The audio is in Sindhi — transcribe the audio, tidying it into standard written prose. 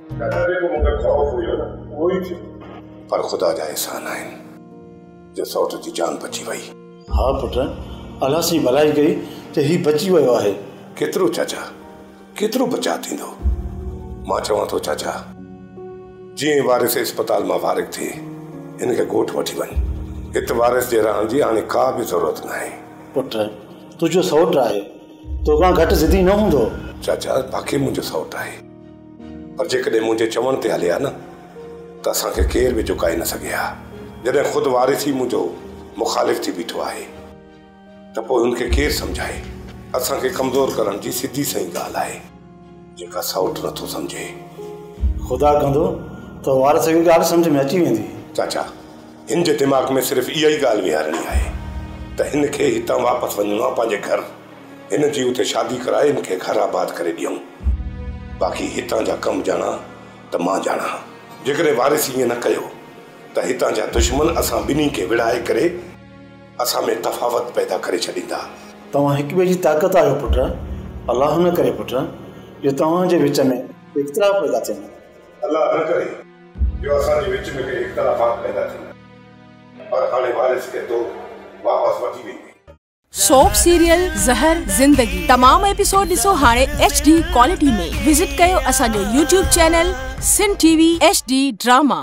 چاچا، جيڪو مون کي خوف هيو نه، اهو ئي ٿيو. پر خدا جا احسان آهن جو سئوٽ جي جان بچي وئي. ها پٽ، الله سائين ڀلائي ڪئي ته هي بچي ويو آهي. ڪيترو چاچا، ڪيترو بچاء ٿيندو؟ مان چوان ٿو چاچا، جيئن ئي وارث اسپتال مان فارغ ٿئي، هن کي ڳوٺ وٺي وڃ. هت وارث جي رهڻ جي هاڻي ڪا به ضرورت ناهي. پٽ، تنهنجو سئوٽ آهي، توکان گهٽ ضدي نه هوندو. چاچا، باقي منهنجو سئوٽ آهي، پر جيڪڏهن منهنجي چوڻ تي هلي ها نه ته اسان کي ڪير به جهڪائي نه سگهي ها. جڏهن خود وارث ئي منهنجو مخالف ٿي بيٺو آهي ته پوء هن کي ڪير سمجهائي؟ اسان کي ڪمزور ڪرڻ جي سڌي سئين ڳالهه آهي، جيڪا سئوٽ نٿو سمجهي. خدا ڪندو ته وارث کي ڳالهه سمجهه ۾ اچي ويندي. چاچا، هن جي دماغ ۾ صرف اها ئي ڳالهه ويهارڻي آهي ته هن کي هتان واپس وڃڻو آهي پنهنجي گهر. هن جي اتي شادي ڪرائي هن کي گهر آباد ڪري ڏيون. باقي هتان جا ڪم ڄاڻان ته مان ڄاڻان. جيڪڏهن وارث ائين نه ڪيو ته هتان جا دشمن اسان ٻنهي کي وڙهائي ڪري اسان ۾ تفاوت پيدا ڪري ڇڏيندا. توهان هڪ ٻئي جي طاقت آهيو پٽ. الله نه ڪري پٽ جو توهان جي وچ ۾ اختلاف پيدا ٿين. الله نه ڪري جو اسان جي وچ ۾ ڪي اختلافات پيدا ٿين، پر هاڻي وارث کي تو واپس وٺي ويندي. سوپ سيريل زهر زندگي تمام ايپيسوڊ ڏسو هاڻي ايڇ ڊي ڪوالٽي ۾. وزٽ ڪيو اسان جو YouTube channel Sindh T V H D drama.